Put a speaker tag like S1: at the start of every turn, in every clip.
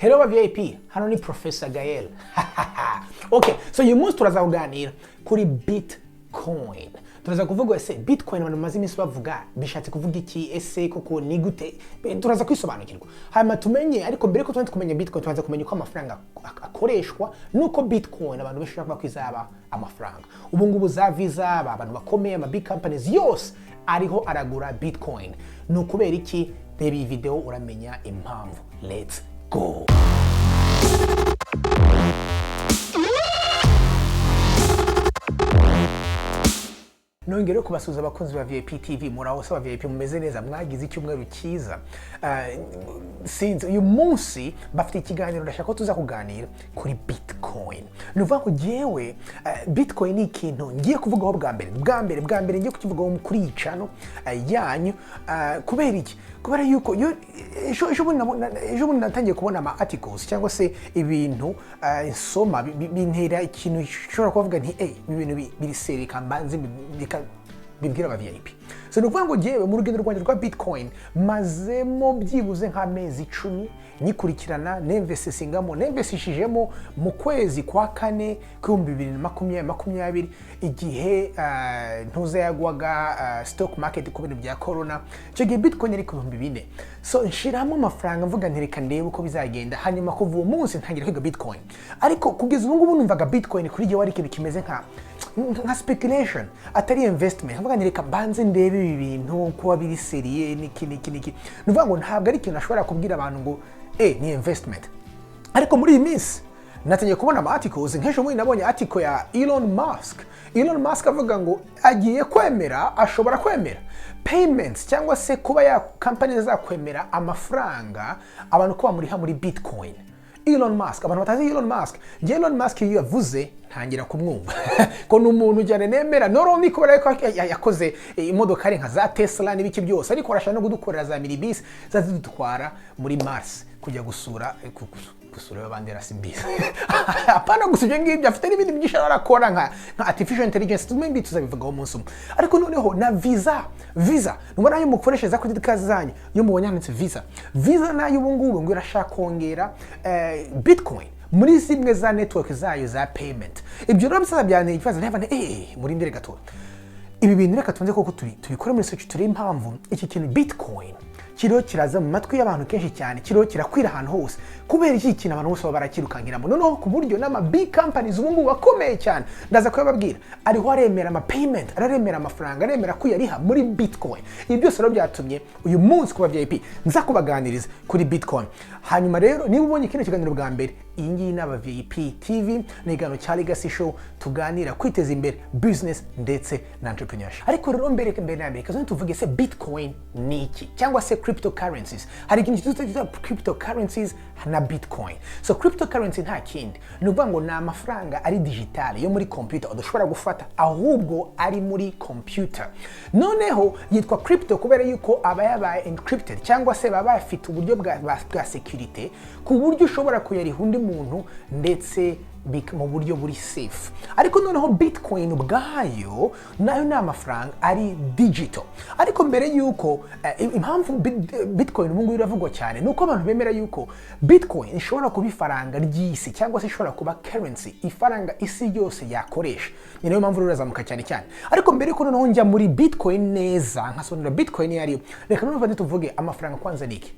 S1: Hello ba VIP, hano ni Professor Gael. Okay, so uyu munsi turaza kuganira kuri Bitcoin. Turaza kuvuga: ese Bitcoin abantu bamaze iminsi bavuga bishatse kuvuga iki? Ese koko ni gute? Turaza kwisobanukirwa hanyuma tumenye. Ariko mbere ko tubanza kumenya Bitcoin, tubanza kumenya uko amafaranga akoreshwa nuko Bitcoin abantu benshi bavuga ko izaba amafaranga. Ubu ngubu za Visa, abantu bakomeye, ama big companies yose ariho aragura Bitcoin. Ni ukubera iki? Reba iyi video uramenya impamvu. Let's go! Nongere kubasuhuza abakunzi ba VIP TV. Muraho se aba VIP? Mumeze neza? Mwagize icyumweru cyiza? Sinzi, uyu munsi bafite ikiganiro, ndashaka ko tuza kuganira kuri Bitcoin. Ni ukuvuga ngo jyewe Bitcoin ni ikintu ngiye kuvugaho bwa mbere, bwa mbere, bwa mbere ngiye kukivugaho kuri iyi channel yanyu. Kubera iki? Kubera yuko ejo bundi natangiye kubona ama articles cyangwa se ibintu nsoma bintera ikintu ushobora kubavuga nti: "Eh, ibi bintu biri sérieux, mbanze bibwira aba VIP." So ni ukuvuga ngo jyewe mu rugendo rwanjye rwa Bitcoin mazemo byibuze nk'amezi 10 nyikurikirana, ninvestisingamo, ninvestishijemo mu kwezi kwa kane k'ibihumbi bibiri na makumyabiri, igihe ntuza yagwaga, stock market, ku bintu bya corona. Icyo gihe Bitcoin yari ku 4000. So nshiramo amafaranga, mvuga nti: "Reka ndebe uko bizagenda." Hanyuma kuva uwo munsi ntangira kwiga Bitcoin, ariko kugeza ubu ngubu numvaga Bitcoin kuri jyewe ari ikintu kimeze nka speculation, atari investment. Nkavuga nti: "Reka mbanze ndebe ibi bintu kuba biri sérieux niki niki niki." Ni ukuvuga ngo ntabwo ari ikintu ashobora kubwira abantu ngo ni investment. Ariko muri iyi minsi natangiye kubona ama articles. Nk'ejo bundi nabonye article ya Elon Musk. Elon Musk avuga ngo agiye kwemera, ashobora kwemera payments cyangwa se kuba ya company zakwemera amafaranga, abantu ko bamuriha muri Bitcoin. Elon Musk, abantu batazi Elon Musk, njye Elon Musk iyo yavuze ntangira kumwumva ko ni umuntu cyane nemera, not only kubera ko yakoze imodoka ari nka za Tesla n'ibiki byose, ariko arashaka no kudukorera za minibus zaza zidutwara muri Mars kujya gusura gusura abandi simbizi. Apana gusa ibyo ngibyo, afite n'ibindi byinshi arakora nka artificial intelligence, maybe tuzabivugaho umunsi umwe. Ariko noneho na Visa, Visa nubona nayo mukoresha za credit card zanyu, iyo mubonye handitse Visa, Visa nayo ubu ngubu ngo irashaka kongera Bitcoin muri zimwe za network zayo za payment. Ibyo rero bisaza byanteye ikibazo, ntabwo murindire gato, ibi bintu reka tubanze koko tubikore muri research, turebe impamvu iki kintu Bitcoin kiriho kiraza mu matwi y'abantu kenshi cyane, kiriho kirakwira ahantu hose. Kubera iki kintu abantu bose baba barakirukankiramo, noneho ku buryo n'ama big companies ubu ngubu akomeye cyane, ndaza kuyababwira, ariho aremera ama payment, araremera amafaranga, aremera kuyariha muri Bitcoin. Ibi byose rero byatumye uyu munsi kuba VIP nza kubaganiriza kuri Bitcoin. Hanyuma rero niba ubonye kino kiganiro bwa mbere, iyi ngiyi ni aba VIP TV, ni ikiganiro cya Legacy Show, tuganira kwiteza imbere, business ndetse na entrepreneurship. Ariko rero mbere mbere na mbere kazo tuvuge: se Bitcoin ni iki, cyangwa se cryptocurrencies? Hari ikintu cyitwa cryptocurrencies na Bitcoin. So cryptocurrency nta kindi, ni ukuvuga ngo ni amafaranga ari digital yo muri computer, udashobora gufata ahubwo ari muri computer. Noneho yitwa crypto kubera yuko aba yabaye encrypted, cyangwa se baba bafite uburyo bwa security ku buryo ushobora kuyariha undi muntu ndetse mu buryo buri safe. Ariko noneho Bitcoin ubwayo nayo ni amafaranga ari digital. Ariko mbere yuko impamvu Bitcoin ubu ngubu iravugwa cyane ni uko abantu bemera yuko Bitcoin ishobora kuba ifaranga ry'isi, cyangwa se ishobora kuba currency, ifaranga isi yose yakoresha. Ni nayo mpamvu rero irazamuka cyane cyane. Ariko mbere yuko noneho njya muri Bitcoin neza, nkasobanura Bitcoin iyo ariyo, reka noneho tubanze tuvuge amafaranga kwanza ni iki.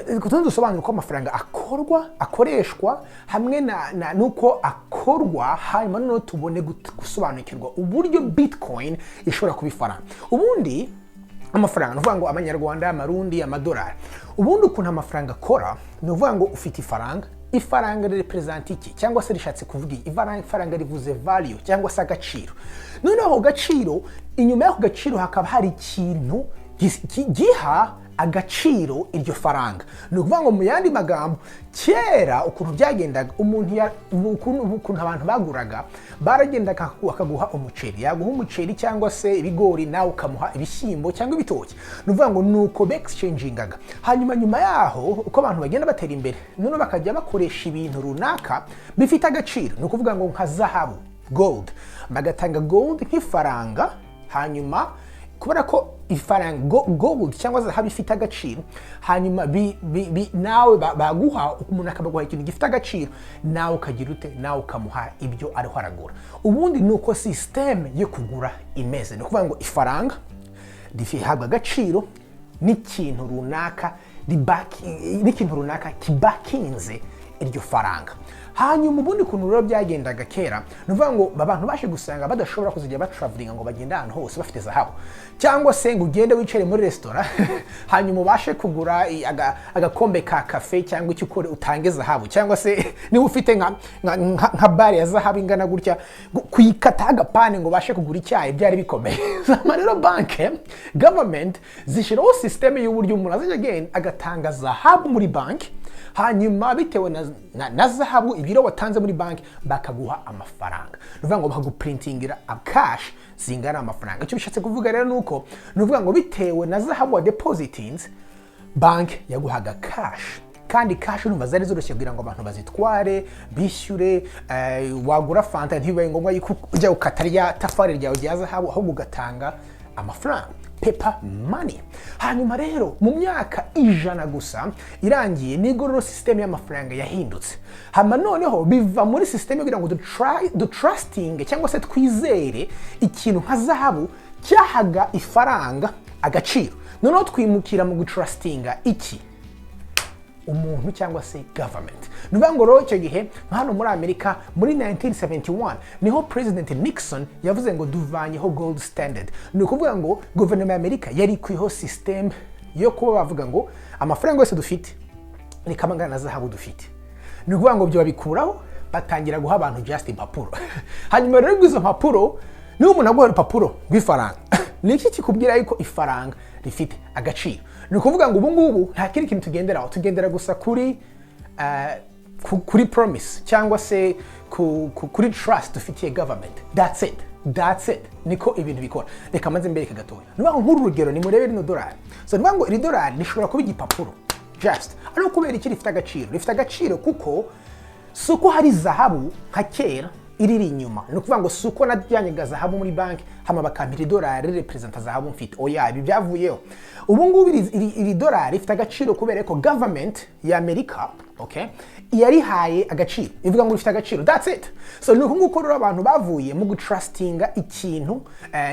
S1: Tubanze dusobanure uko amafaranga akorwa, akoreshwa, hamwe na nuko akorwa, hanyuma noneho tubone gusobanukirwa uburyo Bitcoin ishobora kuba ifaranga. Ubundi amafaranga, ni ukuvuga ngo amanyarwanda, amarundi, amadolari, ubundi ukuntu amafaranga akora ni ukuvuga ngo ufite ifaranga. Ifaranga rirepresenta iki, cyangwa se rishatse kuvuga iki? Ifaranga rivuze value cyangwa se agaciro. Noneho ako gaciro, inyuma y'ako gaciro hakaba hari ikintu giha agaciro iryo faranga. Ni ukuvuga ngo mu yandi magambo, kera ukuntu byagendaga, ukuntu abantu baguraga, baragendaga bakaguha umuceri, yaguha umuceri cyangwa se ibigori, nawe ukamuha ibishyimbo cyangwa ibitoki. Ni ukuvuga ngo ni uko bexchangingaga. Hanyuma nyuma yaho, uko abantu bagenda batera imbere, noneho bakajya bakoresha ibintu runaka bifite agaciro, ni ukuvuga ngo nka zahabu, gold, bagatanga gold nk'ifaranga. Hanyuma kubera ko Ifaranga gold cyangwa zahabu ifite agaciro, hanyuma nawe baguha, umuntu akabaguha ikintu gifite agaciro, nawe ukagira ute? Nawe ukamuha ibyo ariho aragura. Ubundi ni uko système yo kugura imeze. Ni ukuvuga ngo ifaranga rihabwa agaciro n'ikintu runaka n'ikintu runaka kibakinze iryo faranga. Hanyuma ubundi kuntu rero byagendaga kera, ni ukuvuga ngo abantu baje gusanga badashobora kuzajya batravelinga ngo bagende ahantu hose bafite zahabu, cyangwa se ngo ugende wicare muri resitora, hanyuma ubashe kugura agakombe ka kafe cyangwa icyo ukore, utange zahabu, cyangwa se niba ufite nka bare ya zahabu ingana gutya, kuyikataho agapande ngo ubashe kugura icyayi byari bikomeye. Zama rero banke, government zishyiraho système y'uburyo umuntu azajya agenda agatanga zahabu muri banki, hanyuma bitewe na zahabu, ibiro watanze muri banki, bakaguha amafaranga. Ni ukuvuga ngo bakaguprintingira cash zingana amafaranga. Icyo bishatse kuvuga rero ni uko, ni ukuvuga ngo bitewe na zahabu wa depositinze, banki yaguhaga cash, kandi cash urumva zari zoroshye kugira ngo abantu bazitware bishyure. Wagura fanta, ntibibaye ngombwa yuko ujya gukata rya tafari ryawe rya zahabu, ahubwo ugatanga amafaranga, paper money. Hanyuma rero mu myaka 100 gusa irangiye, nibwo rero système y'amafaranga yahindutse. Hama noneho biva muri système kugira ngo dutrustinge cyangwa se twizere ikintu nka zahabu cyahaga ifaranga agaciro, noneho twimukira mu gutrustinga iki? Umuntu cyangwa se government. Ni ukuvuga ngo rero icyo gihe nka hano muri Amerika, muri 1971, niho President Nixon yavuze ngo duvanyeho gold standard. Ni ukuvuga ngo guverinoma ya Amerika yari ikwiyeho system yo kuba bavuga ngo amafaranga yose dufite ni kamwe angana na zahabu dufite. Ni ukuvuga ngo ibyo babikuraho, batangira guha abantu just impapuro. Hanyuma rero izo mpapuro, niba umuntu aguha urupapuro rw'ifaranga, ni iki kikubwira yuko ifaranga rifite agaciro? Ni ukuvuga ngo ubu ngubu nta kindi kintu tugenderaho, tugendera gusa kuri promise cyangwa se kuri trust dufitiye government. That's it, that's it. Niko ibintu bikora. Reka maze mbereke gatoya. Ni ukuvuga ngo nk'uru rugero, nimurebe rino dorari. So ni ukuvuga ngo iri dorari rishobora kuba igipapuro just, ariko kubera iki rifite agaciro? Rifite agaciro kuko si uko hari zahabu nka kera iriri inyuma. Ni ukuvuga ngo si uko najyanyaga zahabu muri banki, hama bakampira idolari rirepresenta zahabu mfite. Oya, ibi byavuyeho. Ubu ngubu iri dolari rifite agaciro kubera ko government ya Amerika, okay, yarihaye agaciro, ivuga ngo rifite agaciro. That's it. So ni uku nguko rero abantu bavuye mu gutrustinga ikintu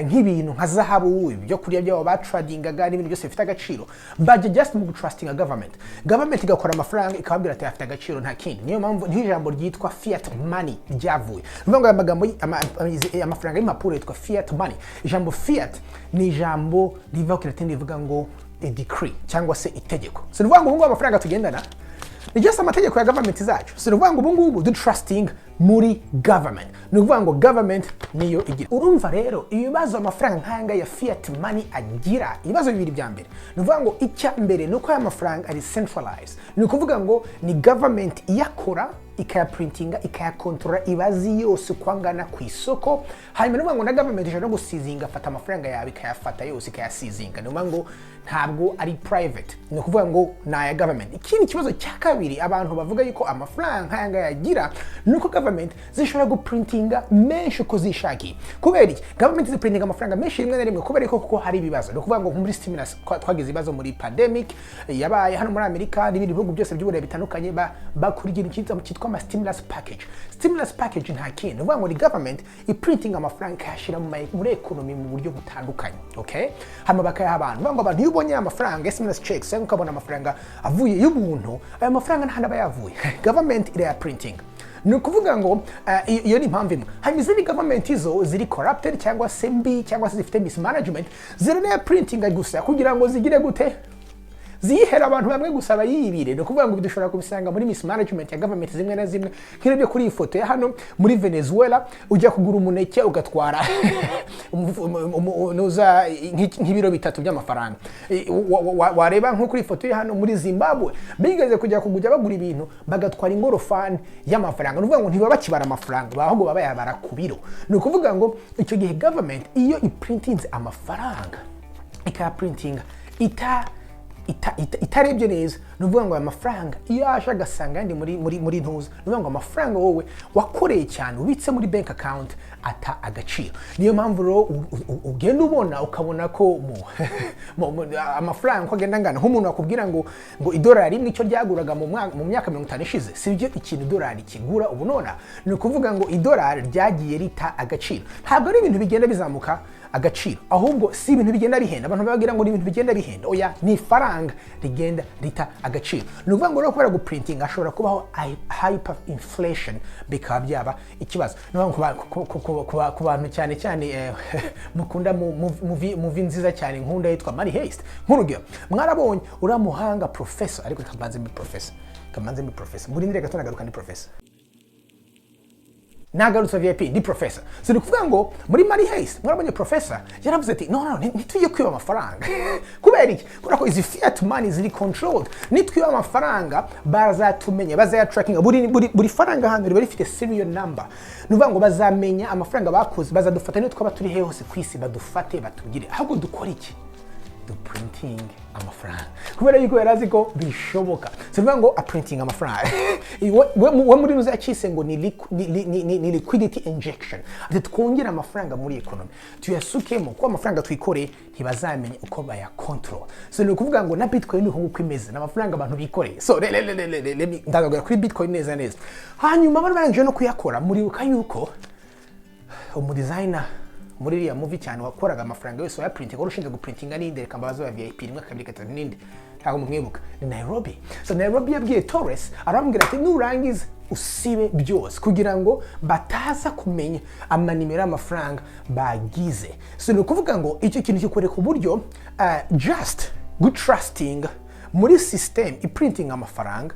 S1: nk'ibintu nka zahabu, ibyo kurya byabo batradingaga n'ibintu byose bifite agaciro, bajya just mu gutrustinga government. Government igakora amafaranga, ikababwira ati afite agaciro, nta kindi. Niyo mpamvu niho ijambo ryitwa fiat money ryavuye. Ni ukuvuga ngo aya magambo amafaranga y'impapuro yitwa fiat money. Ijambo fiat ni ijambo riva ku Kilatini rivuga ngo a decree cyangwa se itegeko. So ni ukuvuga ngo ubu ngubu amafaranga tugendana ni just amategeko ya government zacu. So ni ukuvuga ngo ubu ngubu du trusting muri government. Ni ukuvuga ngo government niyo igira. Urumva rero ibibazo amafaranga nk'aya ngaya ya fiat money agira, ibibazo bibiri bya mbere, ni ukuvuga ngo icya mbere ni uko aya mafaranga ari centralized. Ni ukuvuga ngo ni government iyakora, ikayaprintinga, ikayakontorora, ibazi yose uko angana ku isoko. Hanyuma ni ukuvuga ngo na government ishobora no gusizinga, afata amafaranga yawe, ikayafata yose, ikayasizinga. Ni ukuvuga ngo ntabwo ari private, ni ukuvuga ngo ni aya government. Ikindi kibazo cya kabiri abantu bavuga yuko amafaranga nk'aya ngaya agira ni uko government zishobora guprintinga menshi uko zishakiye. Kubera iki government ziprintinga amafaranga menshi rimwe na rimwe? Kubera ko kuko hari ibibazo. Ni ukuvuga ngo nko muri stimulus, twagize ibibazo muri pandemic yabaye hano muri Amerika n'ibindi bihugu byose by'Uburayi bitandukanye, bakora ikintu cyitwa ama stimulus package. Stimulus package nta kindi, ni ukuvuga ngo ni government iprinting amafaranga, ikayashyira muri economy mu buryo butandukanye, okay, hama bakayaha abantu. Ni ukuvuga ngo abantu, iyo ubonye aya mafaranga ya stimulus checks cyangwa ukabona amafaranga avuye y'ubuntu, ayo mafaranga nta aba yavuye, government irayaprinting. Ni ukuvuga ngo iyo ni impamvu imwe. Hanyuma izindi government zo ziri corrupted cyangwa se mbi cyangwa se zifite mismanagement, ziranayaprintinga gusa kugira ngo zigire gute? Ziyihera abantu bamwe gusa bayibire. Ni ukuvuga ngo dushobora kubisanga muri mismanagement ya government zimwe na zimwe, nk'ibyo kuri iyi foto ya hano muri Venezuela, ujya kugura umuneke ugatwara nuza nk'ibiro 3 by'amafaranga. Wareba nko kuri iyi foto ya hano muri Zimbabwe, bigeze kujya kujya bagura ibintu bagatwara ingorofani y'amafaranga. Ni ukuvuga ngo ntibaba bakibara amafaranga, ahubwo baba bayabara ku biro. Ni ukuvuga ngo icyo gihe government iyo iprintinze amafaranga, ikayaprintinga ita itarebye neza, ni ukuvuga ngo aya mafaranga iyo aje agasanga yandi muri ntuza, ni ukuvuga ngo amafaranga wowe wakoreye cyane ubitse muri bank account ata agaciro. Niyo mpamvu rero ugenda ubona, ukabona ko amafaranga uko agenda angana, nk'umuntu wakubwira ngo idolari rimwe icyo ryaguraga mu myaka 50 ishize si byo ikintu idolari kigura ubu nona. Ni ukuvuga ngo idolari ryagiye rita agaciro. Ntabwo ari ibintu bigenda bizamuka agaciro, ahubwo si ibintu bigenda bihenda. Abantu bagira ngo ni ibintu bigenda bihenda. Oya, ni ifaranga rigenda rita agaciro. Ni ukuvuga ngo rero kubera guprintinga hashobora kubaho hyper inflation, bikaba byaba ikibazo. Ni ukuvuga ngo ku bantu cyane cyane mukunda movie nziza cyane nkunda yitwa Money Heist, nk'urugero mwarabonye uriya muhanga professor. Ariko kamanze mbi professor, kamanze mbi professor, murindire gato, nagaruka ndi professor. Nagarutse VIP, ndi professor. So ni ukuvuga ngo muri Money Heist mwarabonye professor yaravuze ati: "No, no, ntitujye kwiba amafaranga." Kubera iki? Kubera ko izi fiat money ziri controlled. Nitwiba amafaranga bazatumenya, bazayatrackinga. Buri faranga hano riba rifite serial number. Ni ukuvuga ngo bazamenya amafaranga bakoze, bazadufata niyo twaba turi hehe hose ku isi, badufate batugire. Ahubwo dukora iki? Duprinting amafaranga, kubera yuko yari azi ko bishoboka. Si ukuvuga ngo aprinting amafaranga, we muri ruza yacise ngo ni liquidity injection, ati twongere amafaranga muri economy, tuyasukemo, kuko amafaranga twikoreye ntibazamenya uko bayacontrol. So ni ukuvuga ngo na Bitcoin ni uko nguko imeze, ni amafaranga abantu bikoreye. So ndagaruka kuri Bitcoin neza neza. Hanyuma bari barangije no kuyakora. Muribuka yuko umudesigner muri iriya movie cyane wakoraga amafaranga yose, wayaprintinga, wari ushinzwe guprintinga, ninde? Reka mbabaze wa VIP, rimwe, kabiri, gatatu, ninde? Ntabwo mumwibuka? Ni Nairobi. So Nairobi yabwiye Torres, aramubwira ati: "Nurangiza usibe byose kugira ngo bataza kumenya amanimero y'amafaranga bagize." So ni ukuvuga ngo icyo kintu kikwereka uburyo just gutrusting muri system iprinting amafaranga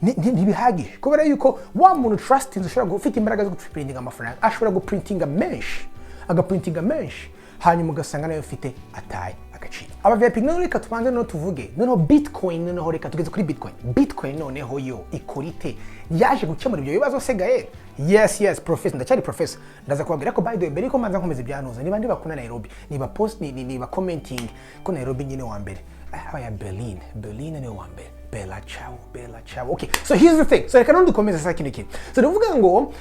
S1: ntibihagije, kubera yuko wa muntu trusting ushobora ufite imbaraga zo guprintinga amafaranga ashobora guprintinga menshi, agaprintinga menshi, hanyuma ugasanga nayo ufite ataye agaciro. Aba VIP, noneho reka tubanze noneho tuvuge noneho Bitcoin. Noneho reka tugeze kuri Bitcoin. Bitcoin noneho yo ikora ite? Yaje gukemura ibyo bibazo se, Gael? Yes, professor, ndacyari professor. Ndaza kubabwira ko, by the way, mbere yuko mbanza nkomeza ibyanuza, niba ndi bakunda Nairobi, niba post niba commenting ko Nairobi nyine wa mbere. Ah, ya Berlin, Berlin niwe wa mbere. Bella ciao, bella ciao. Okay, so here's the thing. So reka none dukomeze sasa kino kintu. So ndavuga ngo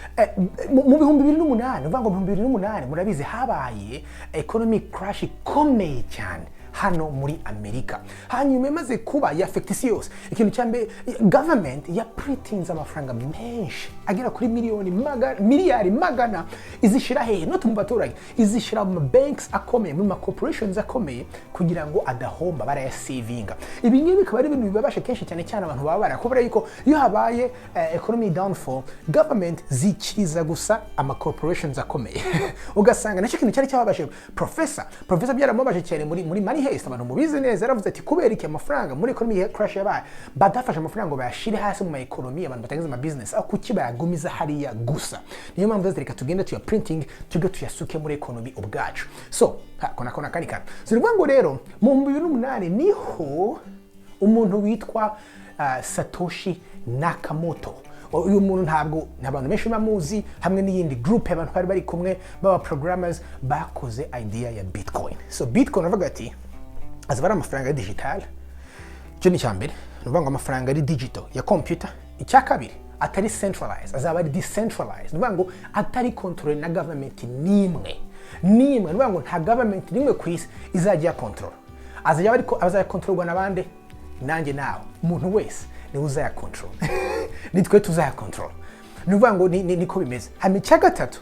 S1: mu 2008, uvuga ngo mu 2008, murabizi habaye economic crash ikomeye cyane hano muri Amerika. Hanyuma imaze kuba yaffecta isi yose. Ikintu cya mbere, government yaprintinze amafaranga menshi agera kuri miliyoni magana, miliyari magana. Izishyira hehe? Not mu baturage, izishyira mu banks akomeye, mu ma corporations akomeye, kugira ngo adahomba, barayasavinga. Ibi ngibi bikaba ari ibintu bibabasha kenshi cyane cyane abantu babara, kubera yuko iyo habaye economy downfall, government zikiriza gusa ama corporations akomeye. Ugasanga nacyo kintu cyari cyababaje professor. Professor byaramubabaje cyane muri Money Heist, abantu mubizi neza. Yaravuze ati: "Kubera iki amafaranga muri economy crash yabaye badafashe amafaranga ngo bayashire hasi mu ma economy, abantu batangiza ama business, aho kuki bayagumiza hariya gusa?" Niyo mpamvu reka tugende tuya printing, tujye tuyasuke muri economy ubwacu. So ha, kona kona kani kantu. So ni ukuvuga ngo rero mu 2008 niho umuntu witwa Satoshi Nakamoto, uyu muntu ntabwo nta bantu benshi bamuzi, hamwe n'iyindi group y'abantu bari bari kumwe baba programmers, bakoze idea ya Bitcoin. So Bitcoin avuga ati azaba ari amafaranga ya digital. Icyo ni icya mbere, ni ukuvuga ngo amafaranga ari digital ya computer. Icya kabiri, atari centralized, azaba ari decentralized, ni ukuvuga ngo atari control na government n'imwe n'imwe. Ni ukuvuga ngo nta government n'imwe ku isi izajya iya control. Azajya ariko azayakontororwa na bande? Nanjye nawe, umuntu wese niwe uzayakontorora, nitwe tuzayakontorora. Ni ukuvuga ngo niko bimeze. Hanyuma icya gatatu,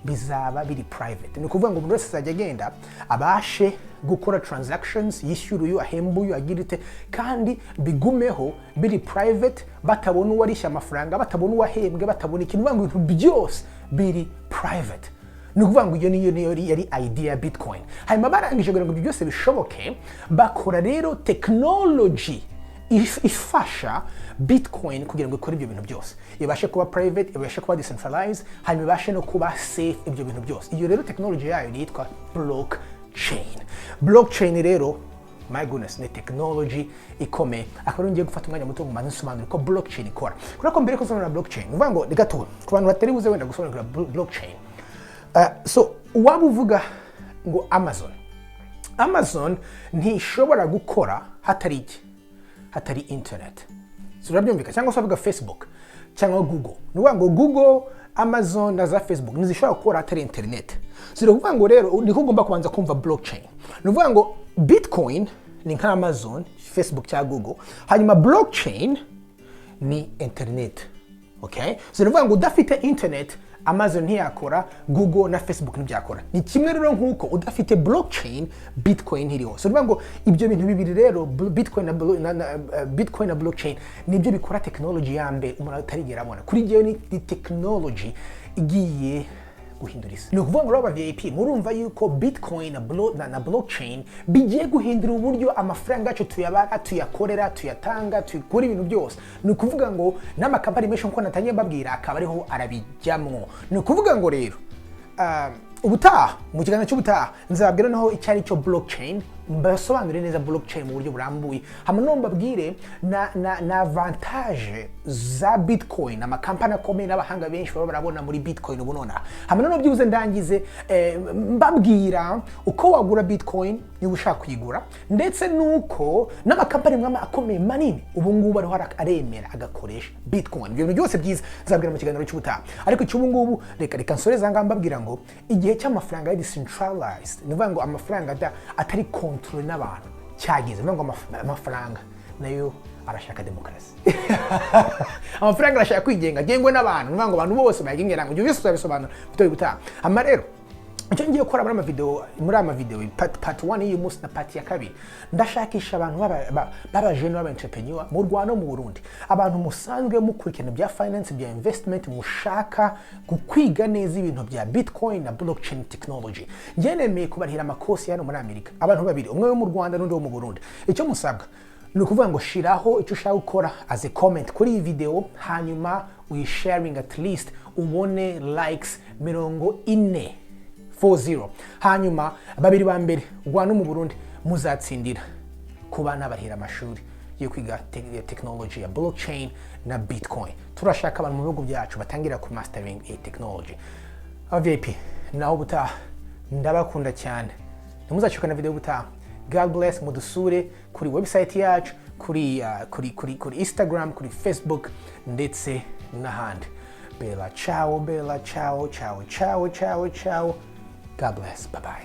S1: bizaba biri private. Ni ukuvuga ngo umuntu wese azajya agenda abashe gukora transactions, yishyura uyu, ahemba uyu, agira ite, kandi bigumeho biri private, batabona uwarishye amafaranga, batabona uwahembwe, batabona ikintu. Ni ukuvuga ngo ibintu byose biri private. Ni ukuvuga ngo iyo niyo yari idea ya Bitcoin. Hanyuma barangije, kugira ngo ibyo byose bishoboke, bakora rero technology ifasha Bitcoin kugira ngo ikore ibyo bintu byose, ibashe kuba private, ibashe kuba decentralized, hanyuma ibashe no kuba safe, ibyo bintu byose. Iyo rero technology yayo ni yitwa blockchain. Blockchain rero, my goodness, ni technology ikomeye. Akaba ngiye gufata umwanya muto ngo mbanze nsobanure ko blockchain ikora, kubera ko mbere ko nsobanura blockchain, ni ukuvuga ngo ni gato ku bantu batari buze wenda gusobanukirwa blockchain. So waba uvuga ngo Amazon, Amazon ntishobora gukora hatari iki? hatari internet. Turabyumvika? Cyangwa se wavuga Facebook cyangwa Google, ni ukuvuga ngo Google, Amazon na za Facebook ntizishobora gukora hatari internet. So ni ukuvuga ngo rero niko ugomba kubanza kumva blockchain. Ni ukuvuga ngo Bitcoin ni nka Amazon, Facebook cyangwa Google, hanyuma blockchain ni internet, okay? So ni ukuvuga ngo udafite internet, Amazon ntiyakora, Google na Facebook ntibyakora. Ni kimwe rero nk'uko udafite blockchain, Bitcoin ntiriho. So ni ukuvuga ngo ibyo bintu bibiri rero, Bitcoin na Bitcoin na blockchain, nibyo bikora technology ya mbere umuntu atarigera abona. Kuri njyewe ni technology igiye guhindura isi. Ni ukuvuga ngo rero, aba VIP, murumva yuko Bitcoin na blockchain bigiye guhindura uburyo amafaranga yacu tuyabara, tuyakorera, tuyatanga, tuyakora ibintu byose. Ni ukuvuga ngo n'amakampani menshi, nkuko natangiye mbabwira, akaba ariho arabijyamwo. Ni ukuvuga ngo rero ubutaha, mu kiganiro cy'ubutaha, nzababwira noneho icyo ari cyo blockchain, mbasobanurire neza blockchain mu buryo burambuye, hama noneho mbabwire na avantage za Bitcoin amakampani akomeye n'abahanga benshi baba barabona muri Bitcoin ubu nonaha. Hama noneho byibuze ndangize mbabwira uko wagura Bitcoin niba ushaka kuyigura, ndetse n'uko n'amakampani mwama akomeye manini ubu ngubu ariho aremera agakoresha Bitcoin. Ibyo bintu byose byiza nzabwira mu kiganiro cy'ubutaha, ariko icy'ubu ngubu reka nsoreze aha ngaha mbabwira ngo igihe cy'amafaranga ya decentralized, ni ukuvuga ngo amafaranga atari control n'abantu, cyageze. Ni ukuvuga ngo amafaranga nayo arashaka demokarasi, amafaranga arashaka kwigenga, agengwe n'abantu. Ni ukuvuga ngo abantu bose bayagengera ngo ibyo byose tuzabisobanura bitoye ubutaha. Hama rero icyo ngiye gukora muri ama video, part 1 y'uyu munsi na part ya kabiri, ndashakisha abantu b'abajene, b'aba entrepreneur mu Rwanda no mu Burundi, abantu musanzwe mukurikirana bya finance, bya investment, mushaka kwiga neza ibintu bya Bitcoin na blockchain technology. Njye nemeye kubarihira amakosi hano muri Amerika, abantu babiri, umwe wo mu Rwanda n'undi wo mu Burundi. Icyo musabwa ni ukuvuga ngo shiraho icyo ushaka gukora as a comment kuri iyi video, hanyuma uyisharing, at least ubone likes 40, 40, hanyuma babiri ba mbere, Rwanda no mu Burundi, muzatsindira kuba nabarihira amashuri yo kwiga technology ya blockchain na Bitcoin. Turashaka abantu mu bihugu byacu batangira ku mastering iyi technology. Aba VIP, naho ubutaha, ndabakunda cyane, ntimuzacika na video y'ubutaha. God bless. Mudusure kuri website yacu, kuri Instagram, kuri Facebook ndetse n'ahandi. Bella ciao, bella ciao, ciao ciao ciao ciao. God bless, bye bye.